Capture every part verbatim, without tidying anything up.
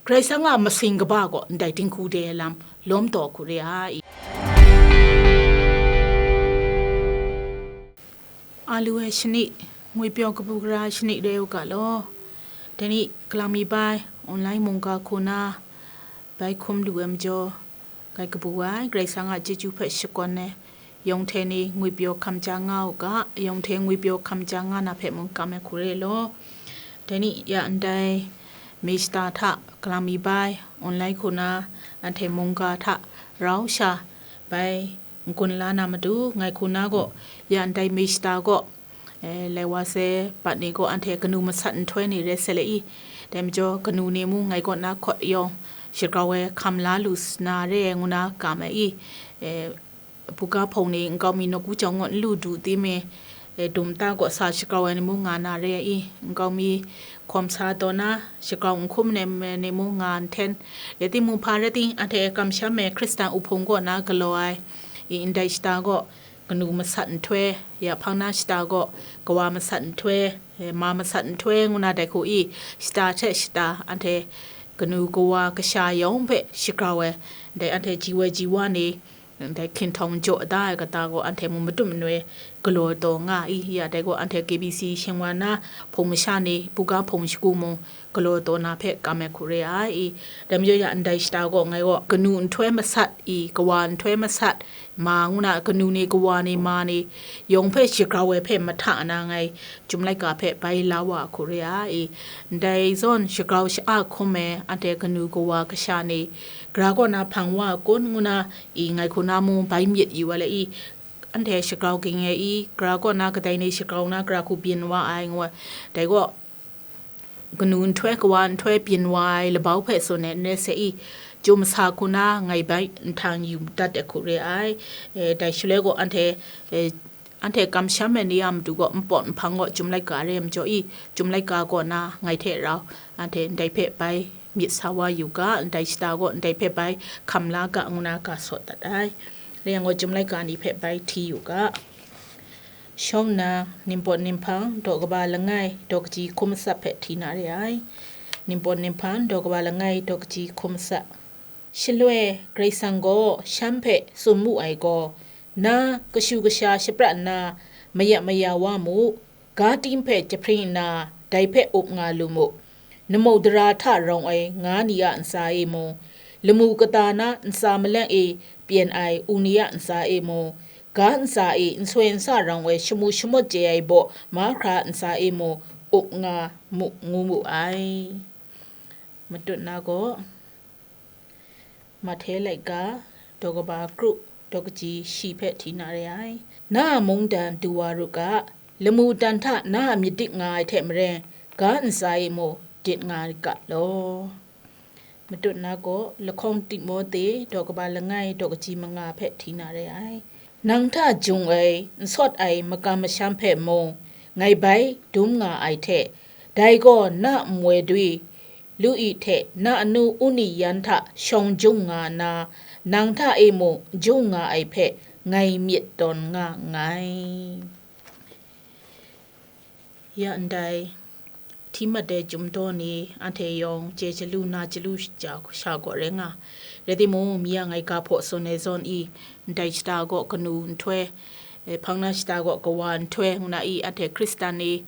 Karai Kasang a masing kaba gaw ndai dinghku de ai lam lawm taw hku re ai. Alu ai shani, ngwipyaw kabu gara ai shani re u ga law. Dai ni, kalang mi bai, online mungga hku na, bai hkum lu ai majaw, ngai kabu ai, Karai Kasang a chyeju hpe shakawn ai, yawng hte ni ngwipyaw hkam ja nga u ga, yawng hte ngwipyaw hkam ja nga na hpe mung kam ai hku re law. Dai ni, ya ndai, May shata hta, kalang mi bai, online hku na, anhte mungga hta, rau sha, bai, n-gun la na matu, ngai hku na gaw, ya ndai May shata gaw, eh, lai wa se, bat ni gaw anhte kanu masat nhtoi ni re se le i, dai majaw kanu ni mung ngai kaw na hkawt yawng, shagrau ai hkam la lu s-, na re ai ngu na kam ai i, eh, buga hpawng ni nkau mi nawku jawng ngut n lu du tim e, eh, dum ta gaw sa shagrau ai ni mung nga na re ai i, nkau mi hkawm sa taw na, shagrau n hkum ai ni mung nga nhten, rai timung, hpa rai ting, anhte kamsham ai Hkristan uhpung kaw na galaw ai, i, ndai shata gaw, kanu masat nhtoi, ya hpang na shata gaw, kawa masat nhtoi, eh, ma masat nhtoi ngu na dai hku i, shata hte shata, anhte kanu kawa kasha yawng hpe shagrau ai, dai anhte ji woi ji wa ni, dai hkinhtawng jaw da ai kata gaw, anhte mung matut manoi galaw taw nga i, ya dai gaw, anhte K B C shingwa na hpung masha ni, buga hpung shagu mung, galaw taw na hpe kam ai hku re ai i, dai majaw ya ndai shata gaw ngai gaw kanu nhtoi masat i, kawa nhtoi masat, ma ngu na kanu ni, kawa ni, ma ni, yawng hpe shagrau ai hpe mahta na ngai Chyum laika hpe bai la wa hku re ai i, ndai zawn shagrau sha-a hkum ai anhte kanu kawa kasha ni, gara kaw na hpang wa kun ngu na i, ngai hku na mung bai myit yu wa le i, anhte shagrau ging ai i, gara kaw na kadai ni shagrau na gara hku byin wa ai ngu ai. Dai gaw, kanu nhtoi kawa nhtoi byin wa ai labau hpe tsun ai n rai se i, Chyum sa hku na ngai bai nhtang yu dat ai hku re ai. E, dai shaloi gaw anhte, e, anhte kamsham ai ni a matu gaw npawt nhpang gaw Chyum laika re ai majaw i, Chyum laika kaw na ngai hte rau anhte ndai hpe bai myit sa wa yu ga, ndai shata gaw ndai hpe bai hkam la ga ngu na ga sawt dat ai. Rai yang gaw, Chyum laika ni hpe bai hti yu ga. Shawng nna, Ningpawt Ninghpang, daw kaba langai, daw kaji hkum matsat hpe hti na re ai. Ningpawt Ninghpang, daw kaba langai, daw kaji hkum matsat. Shaloi, Karai Kasang gaw shan hpe tsun mu ai gaw, na kashu kasha shaprat nna, mayat maya wa mu, ga ting hpe jahpring nna, dai hpe up nga lu mu. Namau dara hta rawng ai nga ni a ntsa e mung, lamu kata na ntsa maleng e pyen ai u ni a ntsa e mung, ga ntsa e nsoi nsa rawng ai shamu shamawt chye ai baw mahkra ntsa e mung, up nga mu, ngu mu ai. Matut na gaw, Mahte laika, daw kaba kru, daw kaji shi hpe hti na re ai. Na a mungdan du wa ru ga, lamu dan hta na a myit dik nga ai hte maren, ga ntsa e mung dit nga ga law. Matut na gaw, lahkawng Timote, daw kaba langai, daw kaji manga hpe hti na re ai. Nang hta jung ai, n sawt ai makam masham hpe mung, ngai bai dum nga ai hte, dai gaw na nmoi dwi, Lu i hte na anu u ni yan hta shawng jung nga nna, nang hta e mung jung nga ai hpe ngai myit tawn nga nngai. Ya ndai, hti mat ai chyum daw ni, anhte yawng chye chyalu na chyalu sha, sha gaw rai nga. Rai timung, mi a ngai ga hpaw tsun ai zawn i, ndai shata gaw kanu nhtoi, eh, hpang na shata gaw kawa nhtoi ngu na i, anhte Hkristan ni,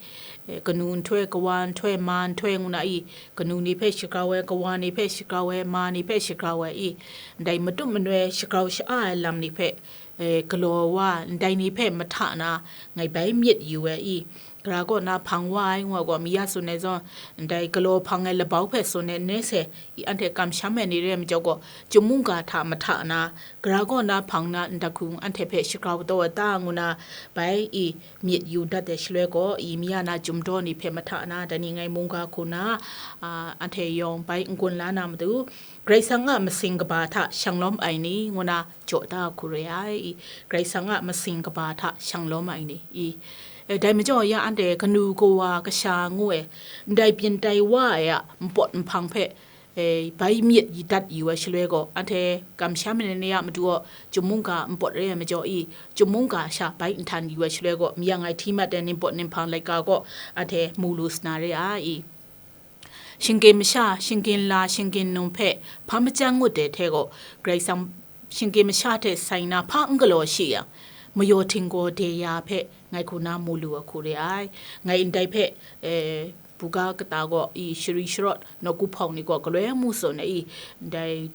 eh, kanu nhtoi, kawa nhtoi, ma nhtoi ngu na i, kanu ni hpe shagrau ai, kawa ni hpe shagrau ai, ma ni hpe shagrau ai i, ndai matut manoi shagrau sha-a ai lam ni hpe, eh, galaw wa, ndai ni hpe mahta na ngai bai myit yu ai i, gara kaw na hpang wa ai ngu ai gaw, mi ya tsun ai zawn, ndai galaw hpang ai labau hpe tsun ai n rai se, i anhte kamsham ai ni re ai majaw gaw, chyum mungga hta mahta na, gara kaw na hpang na ndat hku anhte hpe shagrau taw ai ta ngu na, bai i myit yu dat ai shaloi gaw, i mi ya na chyum daw ni hpe mahta na, dai ni ngai mungga hku na, a, anhte yawng bai n-gun la na matu, Karai Kasang a masing kaba hta shang lawm ai ni ngu na jaw da hku re ai, i, Karai Kasang a masing kaba hta shang lawm ai ni, i, e, dai majaw ya anhte kanu kawa kasha ngu ai, ndai byin tai wa ai a npawt nhpang hpe, e, bai myit yu dat yu ai shaloi gaw, anhte kamsham ai ni a matu gaw, chyum mungga npawt re ai majaw i, chyum mungga sha bai nhtan yu ai shaloi gaw, mi ya ngai hti mat ai ningpawt ninghpang laika gaw, anhte mu lu sa na re ai i. Shinggyim masha, shinggyim la, shinggyim num hpe hpa machyang ngut ai hte gaw, Karai Kasang shinggyim masha hte sai nna hpa n galaw shi yang, mayaw htinggaw de ya hpe ngai hku na mu lu ai hku re ai. Ngai ndai hpe, eh, buga kata gaw i shari sharawt nawku hpawng ni gaw galoi mu tsun ai i, ndai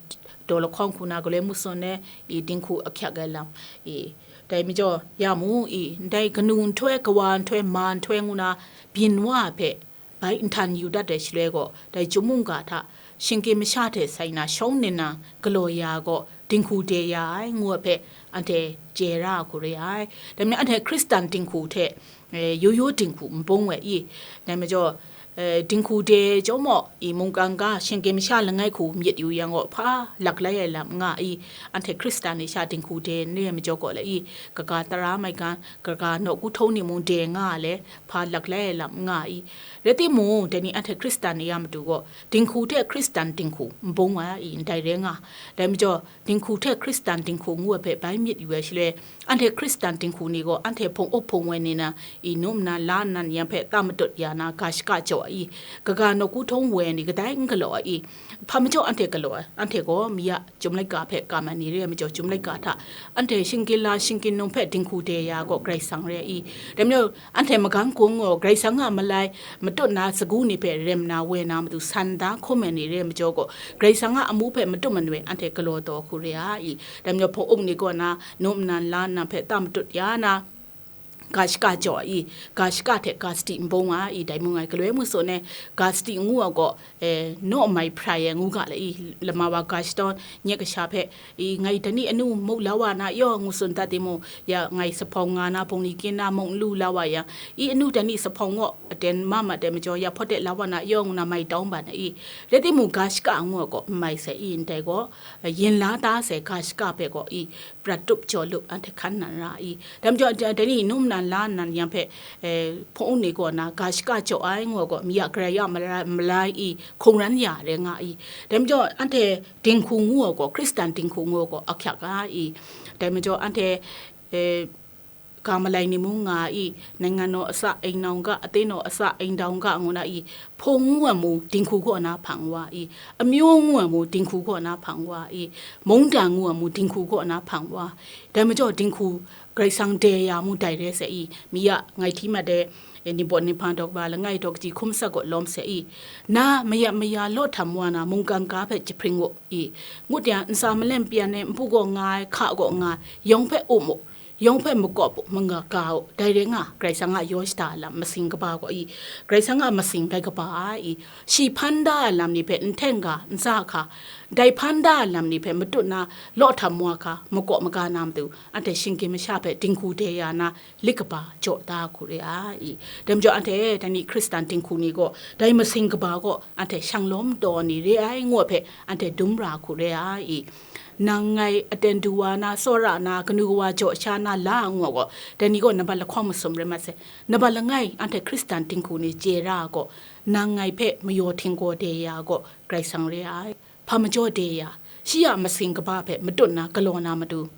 daw lahkawng hku na galoi mu tsun ai i, dinghku ahkyak ai lam i, dai majaw ya mu i, ndai kanu nhtoi, kawa nhtoi, ma nhtoi ngu na byin wa ai hpe, bai nhtan yu dat ai shaloi gaw, dai chyum mungga hta shinggyim masha hte sai nna shawng nna galaw ya gaw, dinghku de ya ai ngu ai hpe, anhte chye ra ai hku re ai. Dai majaw, anhte Hkristan dinghku hte, eh, yo yo dinghku n bung we i, dai majaw, eh, dinghku de chyawm maw i, mungkan ga shinggyim masha langai hku myit yu yang gaw, hpa laklai ai lam n nga i, anhte Hkristan ni sha dinghku de n re ai majaw gaw la i, kaga tara maigan, kaga nawku htawng ni mung de nga ai le, hpa laklai ai lam n nga i, rai timung, dai ni anhte Hkristan ni ya matu gaw, dinghku hte Hkristan dinghku n bung ai i, ndai rai nga. Dai majaw, dinghku hte Hkristan dinghku ngu ai hpe bai myit yu ai shaloi, anhte Hkristan dinghku ni gaw anhte hpung up hpung woi ni na i, nu nnan la nnan yan hpe ta matut ya na, ga shaka jaw ai i, kaga nawku htawng woi ai ni kadai n galaw ai i, hpa majaw anhte galaw ai, anhte gaw mi a Chyum laika hpe kam ai ni re ai majaw, Chyum laika hta anhte shinggyim la, shinggyim num hpe dinghku de ya gaw Karai Kasang re ai i, dai majaw, anhte magan gun gaw Karai Kasang a malai matut na sagu ni hpe rem na, woi na matu san da hkum ai ni re ai majaw gaw, Karai Kasang a amu hpe matut manoi anhte galaw taw hku re ai i, dai majaw, hpung up ni kaw na nu nnan la nnan hpe ta matut ya na, ga shaka jaw ai i, ga shaka hte ga sadi n bung ai i, dai mung ngai galoi mu tsun ai, ga sadi ngu ai gaw, eh, naw mai hprai ai ngu ga la i, lama wa ga shadawn nyet kasha hpe i, ngai dai ni anu mu la wa na yaw ngu tsun dat timung, ya ngai sa hpawng nga na, bungli kyin na mung n lu la wa yang, i anu dai ni sa hpawng gaw aten ma mat ai majaw, ya hpawt de la wa na yaw ngu na mai tawng ban ai i, rai timung, ga shaka ngu ai gaw n mai sai i, ndai gaw, eh, yin la da sai ga shaka hpe gaw i, prat tup jaw lup anhte hkan nan ra i. Dai majaw, dai ni nu nnan la nnan yan hpe, eh, hpung up ni kaw na ga shaka jaw ai ngu ai gaw, mi a Karai a mara-, malai i, hkungran ya rai nga i. Dai majaw, anhte dinghku ngu ai gaw, Hkristan dinghku ngu ai gaw, ahkyak ai i. Dai majaw, anhte, eh, ga malai ni mung nga i, naingan naw asa, ainau ga, atenau asa, aindau ga ngu na i, hpung ngu ai mu dinghku kaw na hpang wa i, amyu ngu ai mu dinghku kaw na hpang wa i, mungdan ngu ai mu dinghku kaw na hpang wa. Dai majaw, dinghku Karai Kasang de ya mu dai re sai i, mi ya ngai hti mat ai, eh, Ningbaw Ninghpang daw kaba langai daw kaji hkum sat gaw lawm sai i, na mayat maya law htam wa na mungkan ga hpe jahpring u i, ngut yang ntsa malem pyan ai npu gaw nga ai, hka gaw nga ai, yawng hpe um u, yawng hpe makawp u, manga ga u, dai rai nga, Karai Kasang a yaw shada lam masing kaba gaw i, Karai Kasang a masing rai kaba ai i, shi hpan da ai lam ni hpe n hteng ga, n sa hka, dai hpan da ai lam ni hpe matut na law htam wa hka, makaw maga na matu, anhte shinggyim masha hpe dinghku de ya na, lit kaba jaw da hku re ai i. Dai majaw, anhte dai ni Hkristan dinghku ni gaw, dai masing kaba gaw anhte shang lawm taw ni re ai ngu ai hpe, anhte dum ra hku re ai i. Nang ngai aten du wa na, tsawra na, kanu kawa jaw sha na la ngu ai gaw, dai ni gaw nambat lahkawng masum rai mat sai. Nambat langai, anhte Hkristan dinghku ni chye ra ai gaw, nang ngai hpe mayaw htinggaw de ya ai gaw, Karai Kasang re ai. Hpa majaw de ya, shi a masing kaba hpe matut na galaw na matu,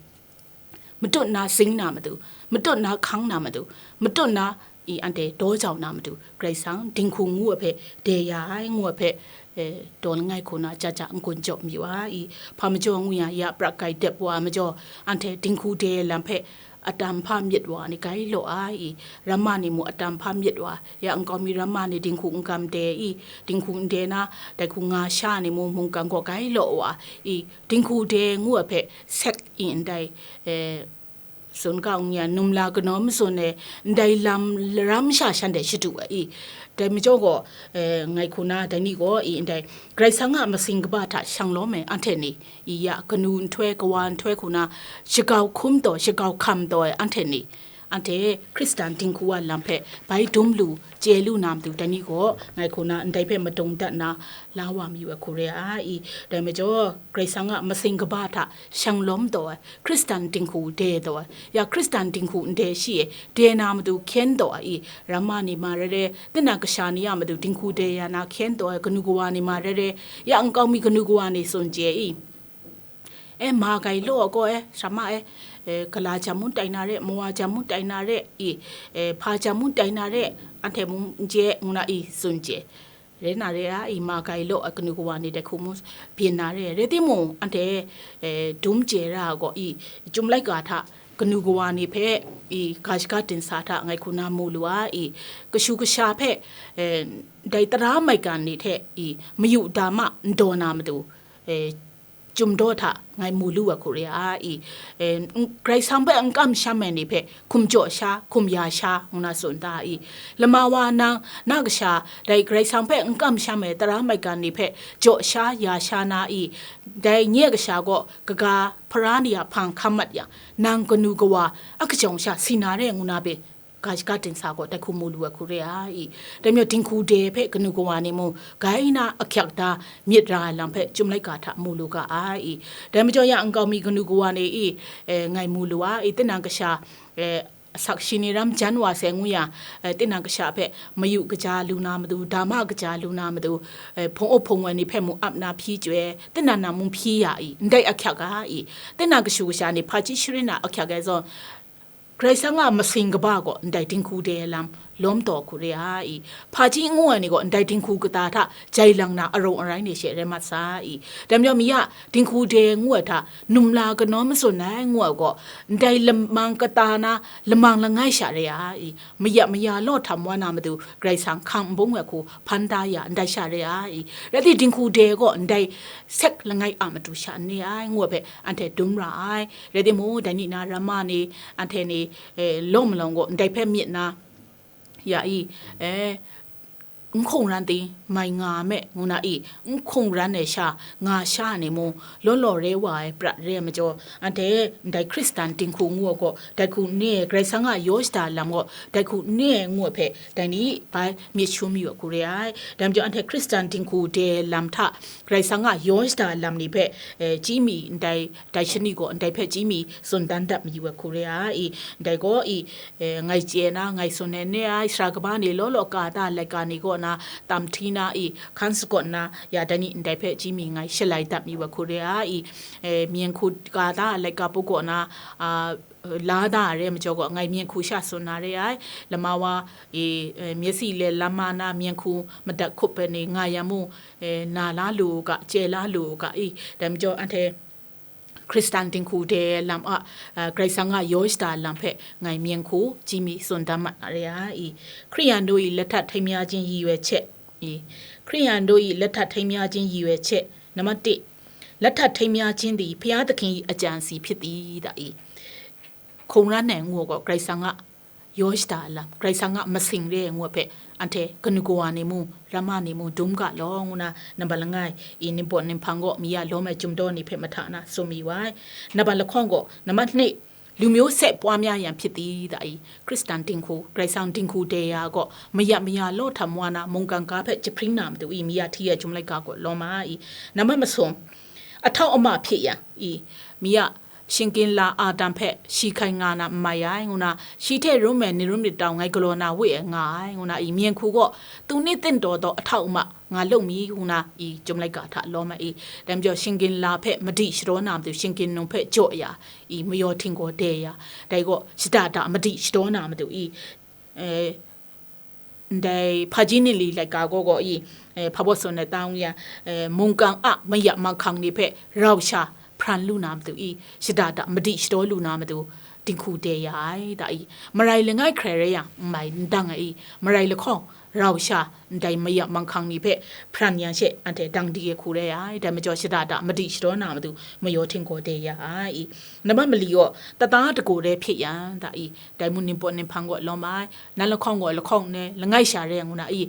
matut na sing na matu, matut na hkang na matu, matut na i anhte daw jau na matu, Karai Kasang dinghku ngu ai hpe, de ya ai ngu ai hpe, eh, daw langai hku na ja ja n-gun jaw mayu ai i, hpa majaw ngu yang, ya pra grai dep wa ai majaw, anhte dinghku de ai lam hpe atam hpa myit wa ai ni gai law ai i, ramma ni mu atam hpa myit wa, ya nkau mi ramma ni dinghku n gam de i, dinghku n de na, dai hku nga sha ni mu mungkan gaw gai law wa i, dinghku de ngu ai hpe sek i ndai, eh, tsun ga n ya, num la kanawn matsun ai ndai lam ram sha shanhte shadu ai i, dai majaw gaw, eh, ngai hku na dai ni gaw i ndai Karai Kasang a masing kaba hta shang lawm ai anhte ni, i ya kanu nhtoi, kawa nhtoi hku na shagau hkum taw, shagau hkam taw ai anhte ni, anhte Hkristan dinghku a lam hpe bai dum lu, chye lu na matu dai ni gaw, ngai hku na ndai hpe madung dat na la wa mayu ai hku re ai i. Dai majaw, Karai Kasang a masing kaba hta shang lawm taw ai, Hkristan dinghku de taw ai, ya Hkristan dinghku ndai shi e de na matu hkyen taw ai i, ramma ni ma rai re, tinang kasha ni a matu dinghku de ya na hkyen taw ai kanu kawa ni ma rai re, ya nkau mi kanu kawa ni tsun chye i. E, ma gai law gaw e, sara ma e, e, gala jam mun tai na re, mawa jam mun tai na re, i, e, hpa jam mun tai na re, anhte mung n chye, ngu na i tsun chye. Rai na re ai, ma gai law ai kanu kawa ni dai hku mu byin na re ai. Rai timung, anhte, eh, dum chye ra ai gaw i, Chyum laika hta kanu kawa ni hpe i, ga shaga dinsa hta ngai hku na mu lu ai, i, kashu kasha hpe, eh, dai tara maigan ni hte i, mayu dama n daw na matu, eh, Chyum daw hta ngai mu lu ai hku re ai, i, e, n-, Karai Kasang hpe n kamsham ai ni hpe hkum jaw sha, hkum ya sha, ngu na tsun ta i, lama wa nang, na kasha, dai Karai Kasang hpe n kamsham ai tara maigan ni hpe jaw sha, ya sha na i, dai nye kasha gaw kaga hpara ni a hpang hkam mat yang, nang kanu kawa a kajawng sha si na re, ngu na be, ga shaga dinsa gaw dai hku mu lu ai hku re ai i. Dai majaw dinghku de hpe kanu kawa ni mung gai na ahkyak da myit ra ai lam hpe Chyum laika hta mu lu ga ai i. Dai majaw ya nkau mi kanu kawa ni i, eh, ngai mu lu ai i, tinang kasha, eh, asak shi ni ram jan wa sai ngu yang, eh, tinang kasha hpe mayu kaja lu na matu, dama kaja lu na matu, eh, hpung up hpung wai ni hpe mung ap na hpyi chye, tinang na mung hpyi ya i, ndai ahkyak ai i. Tinang kashu kasha ni hpaji sharin na ahkyak ai zawn, Karai Kasang a masing kaba gaw ndai dinghku de ai lam lawm taw hku re ai i, hpaji ngu ai ni gaw ndai dinghku kata hta jai lang na arung arai ni she rai mat sa i, dai majaw mi a dinghku de ngu ai hta numla kanawn matsun ai ngu ai gaw, ndai lamang kata na lamang langai sha re ai i, mayat maya law htam wa na matu Karai Kasang hkang n bung ai hku hpan da ya ndai sha re ai i, rai di dinghku de gaw ndai sek langai a matu sha n re ai ngu ai hpe anhte dum ra ai. Rai timung, dai ni na ramma ni, anhte ni, eh, lawm malawng gaw ndai hpe myit na, ya i, eh, n hkungran ting mai nga me, ngu na i, n hkungran ai sha, nga sha ai ni mung, law law re wa ai prat re ai majaw, anhte ndai Hkristan dinghku ngu ai gaw, dai hku n re ai, Karai Kasang a yaw shada lam gaw, dai hku n re ai ngu ai hpe, dai ni bai myit shu mayu ai hku re ai. Dai majaw anhte Hkristan dinghku de lam hta, Karai Kasang a yaw shada lam ni hpe, eh, chyi mi ndai, dai shani gaw ndai hpe chyi mi tsun dan dat mayu ai hku re ai i, ndai gaw i, eh, ngai chye na, ngai tsun ai n re ai, sara kaba ni law law ka da laika ni kaw na tam hti na i, hkan sagawn na, ya dai ni ndai hpe chyi mi ngai shalai dat mayu ai hku re ai i, eh, myen hku ka da laika pu kaw na, a, la da ai re majaw gaw, ngai myen hku sha tsun na re ai, lama wa i, eh, myit si le lam ma na myen hku madat hkup ai ni nga yang mung, eh, na la lu u ga, chye la lu u ga i, dai majaw anhte Hkristan dinghku de lam a, eh, Karai Kasang a yaw shada lam hpe ngai myen hku chyi mi tsun dan mat na re ai i, ခရစ်ယာန်တို့၏ လက်ထပ်ထိမ်းမြားခြင်း ရည်ရွယ်ချက် ii, ခရစ်ယာန်တို့၏ လက်ထပ်ထိမ်းမြားခြင်း ရည်ရွယ်ချက် နံပါတ်တစ်, လက်ထပ်ထိမ်းမြားခြင်းသည် ဘုရားသခင်၏ အကြံအစည်ဖြစ်သည် da i. Hkungran ai ngu ai gaw Karai Kasang a yaw shada lam, Karai Kasang a masing re ai ngu ai hpe, anhte kanu kawa ni mung, ramma ni mung, dum ga law, ngu na, nambat langai i, ninpawt ninhpang gaw mi a lawm ai Chyum daw ni hpe mahta na tsun mayu ai. Nambat lahkawng gaw, nambat hni, လူမျိုးဆက်ပွားများရန်ဖြစ်သည် da i, Hkristan dinghku, Karai Kasang dinghku de ya gaw, mayat maya law htam wa na, mungkan ga hpe jahpring na matu i, mi a hti ai Chyum laika gaw lawm ai i, nambat masum, အထောက်အမဖြစ်ရန် i, mi a shingkin la Adam hpe shi hkai nga na n mai ai, ngu na, shi hte rum ai ni rum nit tau ngai galaw na we ai nga ai, ngu na i, myen hku gaw, သူနှင့်သင့်တော်သော အထောက်အမ ငါလုပ်မည် ngu na i, Chyum laika hta lawm ai i, dai majaw shingkin la hpe madi shadaw na matu, shingkin num hpe jaw ya i, mayaw htinggaw de ya, dai gaw shada da madi shadaw na matu i, eh, ndai hpaji ningli laika gaw gaw i, eh, hpa baw tsun ai ta ngu ya, eh, mungkan a mayat manghkang ni hpe rau sha hpran lu na matu i, shada da madi shadaw lu na matu, dinghku de ya ai, da i, marai langai hkrai rai yang, n mai n dang ai i, marai lahkawng, rau sha, ndai mayat manghkang ni hpe hpran yang she, anhte dang di ai hku rai ai, dai majaw shada da madi shadaw na matu, mayaw htinggaw de ya ai i, nambat mali gaw, တပ်သားတစ်ကိုယ်တည်းဖြစ်ရန် da i, dai mung ninpawt ninhpang gaw lawm ai, nan lahkawng gaw lahkawng ne, langai sha re ai ngu na i,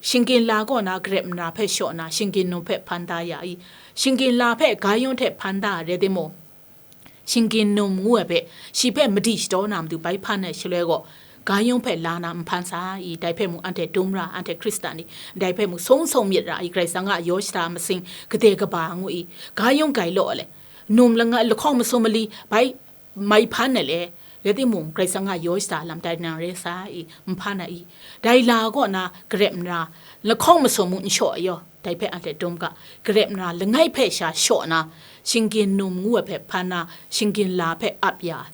shingkin la kaw na garep nra hpe shaw na, shingkin num hpe hpan da ya i, shingkin la hpe ga yawng hte hpan da ai rai timung, shingkin num ngu ai hpe, shi hpe madi shadaw na matu bai hpan ai shaloi gaw, ga yawng hpe la na n hpan sa i, dai hpe mung anhte dum ra, anhte Hkristan ni, dai hpe mung sung sung myit ra i, Karai Kasang a yaw shada masing, gade kaba ngu i, ga yawng gai law le, num langa lahkawng masum mali bai mai hpan ai le, rai timung, Karai Kasang a yaw shada lam dai nang re sa i, n hpan ai i, dai la kaw na garep nra, lahkawng masum mung n shaw ai yaw, dai hpe anhte dum ga, garep nra langai hpe sha shaw na, shingkin num ngu ai hpe hpan na, shingkin la hpe ap ya ai.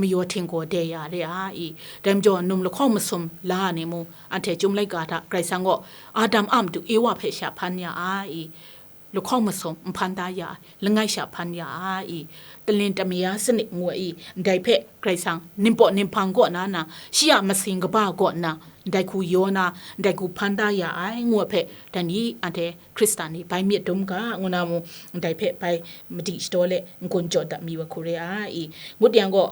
mayaw htinggaw de ya re ai. Dai majaw, num lahkawng masum la ai ni mung, anhte Chyum laika hta Karai Kasang gaw Adam a matu Ewa hpe sha hpan ya ai. Lahkawng masum n hpan da ya ai, langai sha hpan ya ai. Talin tamaya sanit ngu ai, ndai hpe Karai Kasang ninpawt ninhpang kaw na na, shi a masing kaba kaw na, ndai hku yaw na, ndai hku hpan da ya ai, ngu ai hpe, dai ni anhte Hkristan ni bai myit dum ga, ngu na mung, ndai hpe bai madi shadaw let n-gun jaw dat mi wa hku re ai. Ngut yang gaw,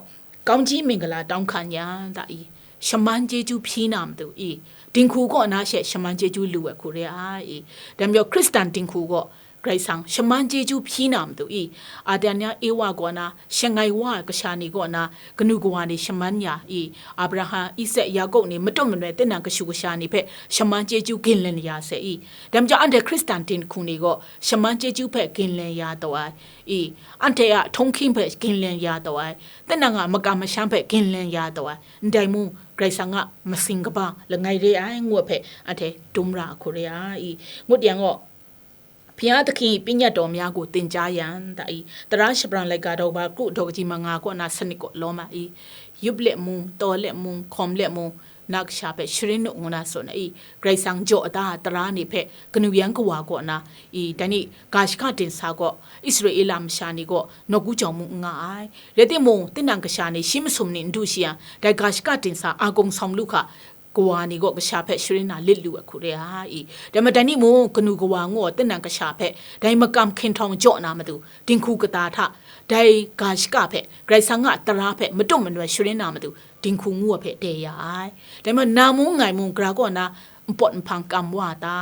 ကောင်းကြီးမင်္ဂလာတောင်းခံရန် ဒၣ်အံၤ, ရှမန်းကျေးဇူးဖြေ na matu i, dinghku kaw na she shama chyeju lu ai hku re ai. Dai majaw, Hkristan dinghku gaw, Karai Kasang shama chyeju hpyi na matu i, Adam ya Ewa kaw na, shangai wa ai kasha ni kaw na, kanu kawa ni shaman ya i, Abraham, Isak, Yakob ni matut manoi, tinang kashu kasha ni hpe shama chyeju ginlen ya sai i. Dai majaw, anhte Hkristan dinghku ni gaw shama chyeju hpe ginlen ya taw ai i, anhte a htunghking hpe ginlen ya taw ai, tinang a makam masham hpe ginlen ya taw ai, ndai mung, Karai Kasang a masing kaba langai re ai, ngu ai hpe anhte dum ra ai hku re ai i. Ngut yang gaw, ဘုရားသခင်၏ ပညတ်တော်များကို သင်ကြားရန် ဒၣ်အံၤ, သရၣ်ရှပရန် laika daw ba kru daw kaji ma nga kaw na sanit kaw lawm ai i, yup let mung, taw let mung, hkawm let mung, na kasha hpe sharin nu ngu na tsun ai i, Karai Kasang jaw da ai tara ni hpe kanu yan kawa kaw na i, dai ni ga shaka dinsa gaw, Israela masha ni gaw nawku jawng mu n nga ai. Rai timung, tinang kasha ni shi masum ni n du shi yang, dai ga shaka dinsa a gawng sawm lu hka, kawa ni gaw kasha hpe sharin na lit lu ai hku re ai i. Dai majaw, dai ni mung, kanu kawa ngu ai tinang kasha hpe, dai makam hkinhtawng jaw na matu, dinghku kata hta, dai ga shaka hpe, Karai Kasang a tara hpe matut manoi sharin na matu, dinghku ngu ai hpe dai ya ai. Dai majaw, na mung ngai mung, gara kaw na npawt nhpang kam wa ta,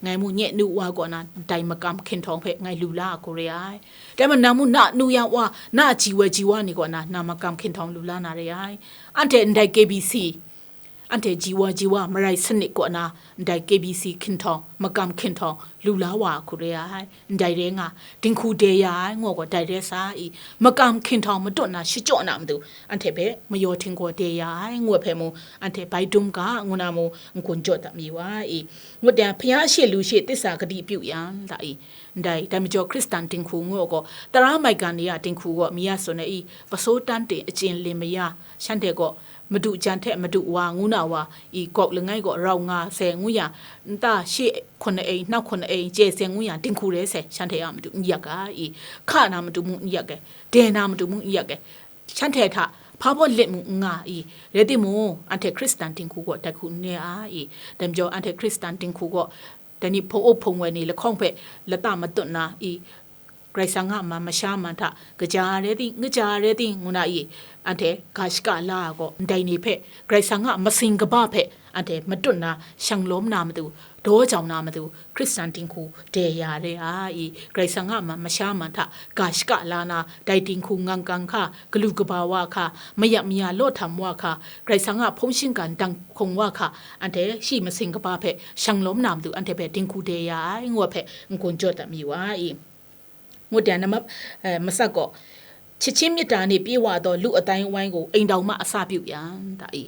ngai mung nye nu wa kaw na, dai makam hkinhtawng hpe ngai lu la ai hku re ai. Dai majaw, na mung na nu ya wa, na a ji wa ji wa ni kaw na, na makam hkinhtawng lu la na re ai. Anhte ndai K B C, anhte ji wa ji wa marai sanit kaw na, ndai K B C hkinhtawng, makam hkinhtawng, lu la wa ai hku re ai. Ndai rai nga, dinghku dai ya ai, ngu gaw dai rai sa i, makam hkinhtawng matut na shachyaw na matu, anhte hpe mayaw htinggaw dai ya ai, ngu ai hpe mung, anhte bai dum ga, ngu na mung, n-gun jaw dat mi wa i. Ngut yang, ဘုရားရှေ့လူရှေ့ သစ္စာဂတိပြုရန် ဒၣ်အံၤ, ndai, dai majaw Hkristan dinghku ngu ai gaw, tara maigan ni a dinghku gaw, mi ya tsun ai i, ပစိုးတန်းတင် အကျဉ်းလင်မယား, shanhte gaw, madu jan hte madu wa ngu na wa i, gawk langai gaw rau nga sai ngu yang, nta she hkun ai, nau hkun ai, chye sai ngu yang, dinghku rai sai, shanhte a matu n yak ga i, hka na matu mung n yak ai, dai na matu mung n yak ai, shanhte hta hpa baw let mung n nga i, rai timung, anhte Hkristan dinghku gaw dai hku n re ai i. Dai majaw, anhte Hkristan dinghku gaw, dai ni hpung up hpung wai ni lahkawng hpe lata matut na i, Karai Kasang a man masha man hta, kaja rai ting, kaja rai ting, ngu na i, anhte ga shaka la ai gaw, ndai ni hpe, Karai Kasang a masing kaba hpe, anhte matut na, shang lawm na matu, daw jau na matu, Hkristan dinghku dai ya re ai i, Karai Kasang a man masha man hta, ga shaka la na, dai dinghku ngang kang hka, galu kaba wa hka, mayak maya law htam wa hka, Karai Kasang a hpung shinggan dang hkung wa hka, anhte shi masing kaba hpe, shang lawm na matu, anhte hpe dinghku dai ya ai, ngu ai hpe, n-gun jaw dat mi wa i. Ngut yang, nama, eh, masak gaw, ချစ်ခြင်းမေတ္တာနှင့် ပြည့်ဝသော လူ့အသိုင်းအဝိုင်းကို အိမ်ထောင်မှ အစပြုရန် ဒၣ်အံၤ,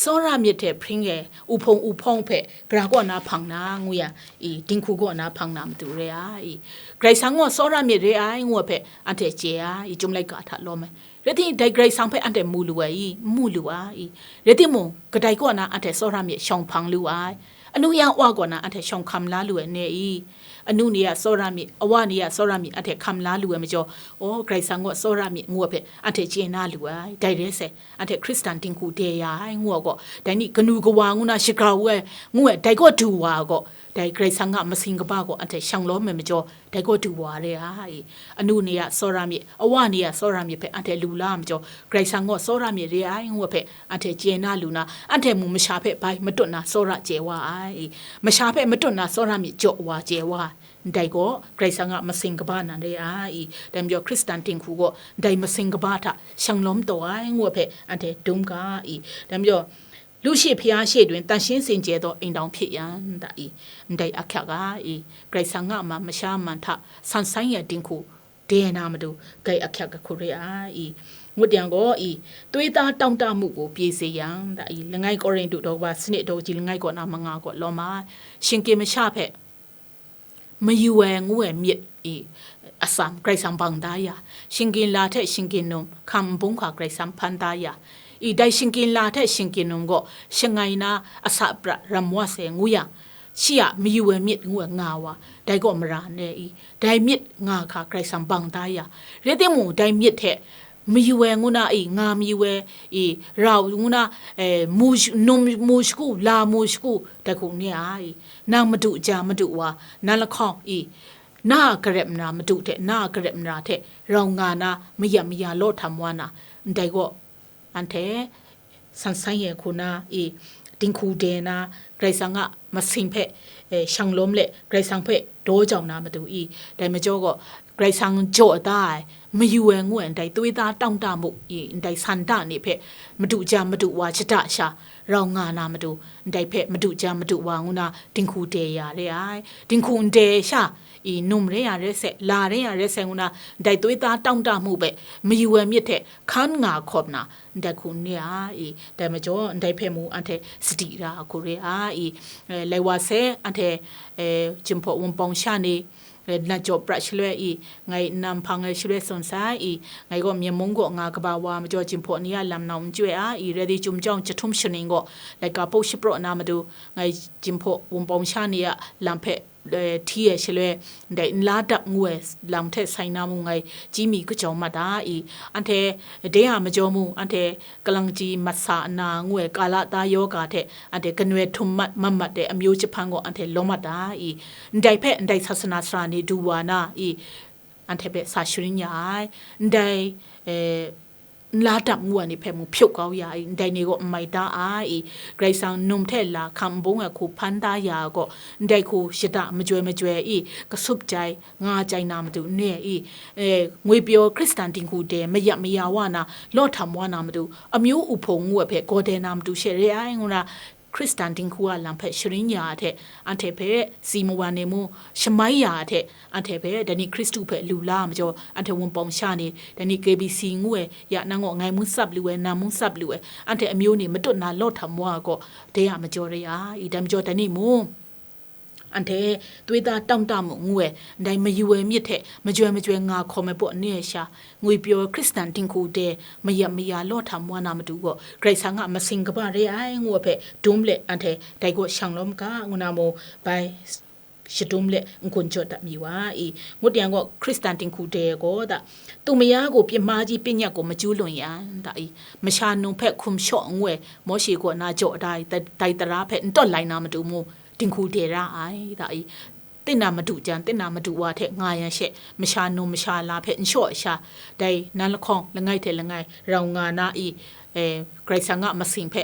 စောရမြစ်ထဲ ဖရင်းငယ် အူဖုံအူဖောင်း hpe, gara kaw na hpang na, ngu yang i, dinghku kaw na hpang na matu re ai i. Karai Kasang gaw tsawra myit re ai, ngu ai hpe, anhte chye ai i, Chyum laika hta lawm ai. Rai timung, dai Karai Kasang hpe anhte mu lu ai i? N mu lu ai i. Rai timung, kadai kaw na anhte tsawra myit shawng hpang lu ai? Anu ya wa kaw na anhte shawng hkam la lu ai ne i? Anu ni a tsawra myit, awa ni a tsawra myit anhte hkam la lu ai majaw, aw, Karai Kasang gaw tsawra myit ngu ai hpe anhte chye na lu ai. Dai rai sai, anhte Hkristan dinghku dai ya ai ngu ai gaw, dai ni kanu kawa ngu na shagrau ai, ngu ai, dai gaw du wa ai gaw, dai Karai Kasang a masing kaba gaw anhte shang lawm ai majaw, dai gaw du wa re ai. Anu ni a tsawra myit, awa ni a tsawra myit hpe anhte lu la ai majaw, Karai Kasang gaw tsawra myit re ai ngu ai hpe anhte chye na lu na, anhte mung masha hpe bai matut na tsawra chye wa ai. Masha hpe matut na tsawra myit jaw wa chye wa ai. Ndai gaw Karai Kasang a masing kaba nan re ai. Dai majaw Hkristan dinghku gaw dai masing kaba hta shang lawm taw ai ngu ai hpe anhte dum ga i. Dai majaw, လူရှေ့ဘုရားရှေ့တွင် သန့်ရှင်းစင်ကြယ်သော အိမ်ထောင်ဖြစ်ရန် ဒၣ်အံၤ, ndai ahkyak ga i, Karai Kasang a man masha man hta san san ya dinghku dai na matu, dai ahkyak ga hku re ai i. Ngut yang gaw i, သွေးသားတောင့်တမှုကို ပြေစေရန် ဒၣ်အံၤ, langai Korintu daw kaba sanit daw kaji langai kaw na manga gaw lawm ai, shingkim masha hpe mayu ai ngu ai myit i, atsam Karai Kasang bang da ya, shinggyim la hte shinggyim num hkam nbung hka Karai Kasang hpan da ya, i dai shinggyim la hte shinggyim num gaw shangai na asa pra ram wa sai ngu yang, shi a mayu ai myit ngu ai nga wa, dai gaw mara n re i, dai myit nga hka Karai Kasang bang da ya, rai timung, dai myit hte mayu ai ngu na i, nga mayu ai i, rau ngu na, eh, mu sh-, num mu shagu, la mu shagu, dai hku n re ai. Nang madu ja madu wa, nang lahkawng i, na a karep nna madu hte, na a karep nna hte rau nga na, mayam maya law htam wa na, ndai gaw, anhte san san ye hku na i, dinghku de na, Karai Kasang a masing hpe, eh, shang lawm let, Karai Kasang hpe daw jau na matu i, dai majaw gaw, Karai Kasang jaw da ai, mayu ai ngu ai ndai twi ta tawng ta mu i, ndai san da ni hpe madu ja madu wa shada sha rau nga na matu, ndai hpe madu ja madu wa ngu na dinghku de ya re ai. Dinghku n de sha i, num re ya re sai, la re ya re sai ngu na, ndai twi ta tawng ta mu hpe mayu ai myit hte hkan nga hkawm na, ndai hku n re ai, dai majaw, ndai hpe mu anhte sadi ra ai hku re ai, eh, lai wa se, anhte, eh, Jinghpaw Wunpawng sha ni, eh, nat jaw pra shaloi i, ngai nnan hpang ai shaloi tsun sai i, ngai gaw Myen mung kaw nga kaba wa majaw, Jinghpaw ni a lam nau n chyoi ai i, rai di, Chyum Jawng Jahtum Shaning gaw laika paw shapraw na matu, ngai Jinghpaw Wunpawng sha ni a lam hpe eh, hti ai shaloi, ndai nla dap ngu ai lam hte sai na mung ngai chyi mi kajawng mat ai, anhte de a majaw mung, anhte kalang chyi mat sa nna ngu ai kala ta yoga hte anhte kanoi htum mat mat mat de amyu jahpan gaw anhte lawm mat ai, ndai hpe ndai sasana sara ni du wa na i, anhte hpe sa sharin ya ai, ndai, eh, nla dap ngu ai ni hpe mung hpyu kau ya i, ndai ni gaw n mai da ai i, Karai Kasang num hte la hkam nbung ai hku hpan da ya ai gaw, ndai hku shada majoi majoi i, kasup jai, nga jai na matu n re i, e, ngwipyaw Hkristan dinghku de mayap maya wa na, law htam wa na matu, amyu uhpung ngu ai hpe gaw de na matu she re ai, ngu na, Hkristan dinghku a lam hpe sharin ya ai hte, anhte hpe si mawan e mu shamai ya ai hte, anhte hpe dai ni Hkristu hpe lu la ai majaw, anhte Wunpawng sha ni, dai ni K B C ngu ai, ya nang gaw ngai mung tsap lu ai, nang mung tsap lu ai, anhte amyu ni matut na law htam wa ai gaw, de a majaw re ai, dai majaw dai ni mung, anhte twi ta tawng ta mu ngu ai, ndai mayu ai myit hte majoi majoi nga hkawm ai baw n re ai sha, ngwipyaw Hkristan dinghku de mayam maya law htam wa na matu gaw, Karai Kasang a masing kaba re ai ngu ai hpe dum let, anhte dai gaw shang lawm ga, ngu na mu, bai shadum let n-gun jaw dat mi wa i, ngut yang gaw, Hkristan dinghku de gaw da, သူမယားကို ပြစ်မှားခြင်း ပညတ်ကို မကျူးလွန်ရန် da i, masha num hpe hkum shaw ngu ai, Mawshe kaw na jaw da ai, dai tara hpe n tawt lai na matu mu, dinghku de ra ai, da i, သင့်နာမတူကြံ၊ သင့်နာမတူဝါ hte nga yang she, masha num masha la hpe n shaw sha, dai nan lahkawng langai hte langai rau nga na i, eh, Karai Kasang a masing hpe,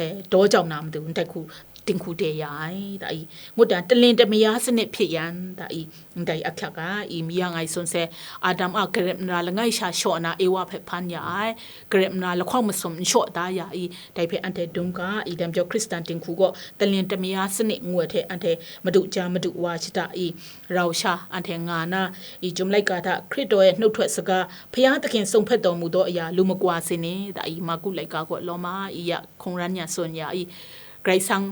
eh, daw jau na matu, ndai hku, dinghku de ya ai, da i, ngut yang, တလင်တမယားစနစ်ဖြစ်ရန်, da i, ndai ahkyak a i, mi yang ai tsun se, Adam a garep nra langai sha shaw na Ewa hpe hpan ya ai, garep nra lahkawng masum n shaw da ya i, dai hpe anhte dum ga i, dai majaw Hkristan dinghku gaw တလင်တမယားစနစ် ngu ai hte anhte madu ja madu wa shada i, rau sha anhte nga na i, Chyum laika hta Hkristu a နှုတ်ထွက်စကား, ဘုရားသခင် စုံဘက်တော်မူသောအရာ လူမကွာစေနှင့်, da i, Marku laika gaw lawm a i, ya hkungran ya tsun ya i, Karai Kasang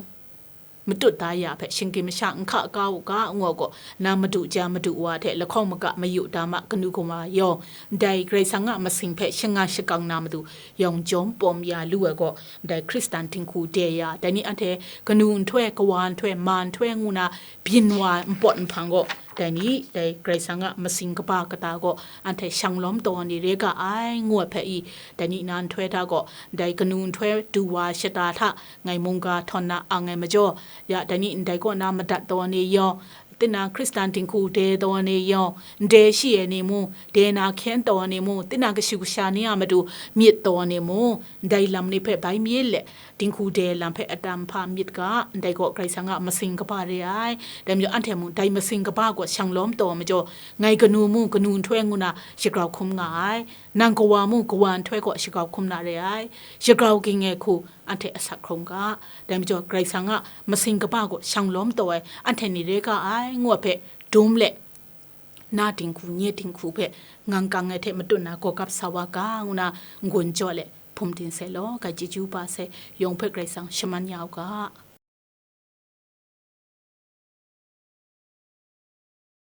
matut da ya hpe shinggyim masha n hka kau u ga, ngu ai gaw, nang madu ja madu wa hte lahkawng maga mayu da ma kanu kawa yawng, dai Karai Kasang a masing hpe shangang shakang na matu, yawng jawm pawm ya lu ai gaw, dai Hkristan dinghku de ya, dai ni anhte kanu nhtoi, kawa nhtoi, ma nhtoi ngu na byin wa npawt nhpang gaw, dai ni, dai Karai Kasang a masing kaba kata gaw, anhte shang lawm taw ni re ga ai, ngu ai hpe i, dai ni na nhtoi hta gaw, dai kanu nhtoi du wa shata hta, ngai mungga htawn na ang ai majaw, ya dai ni ndai kaw na madat taw ai ni yawng, tinang Hkristan dinghku de taw ai ni yawng, ndai shi ai ni mung, de na hkyen taw ai ni mung, tinang kashu kasha ni a matu myit taw ai ni mung, ndai lam ni hpe bai mi let, dinghku de lam hpe atam hpa myit ga, ndai gaw Karai Kasang a masing kaba re ai. Dai majaw anhte mung dai masing kaba gaw shang lawm taw ai majaw, ngai kanu mung kanu nhtoi ngu na shagrau hkum nga ai. Nang kawa mung kawa nhtoi gaw shagrau hkum na re ai. Shagrau ging ai hku anhte asak hkrum ga. Dai majaw Karai Kasang a masing kaba gaw shang lawm taw ai, anhte ni re ga ai, ngu ai hpe dum let, na dinghku, nye dinghku hpe ngang kang ai hte matut na gaw gap sa wa ga, ngu na n-gun jaw let, hpum din sai law, grai chyeju ba sai, yawng hpe Karai Kasang shaman ya u ga.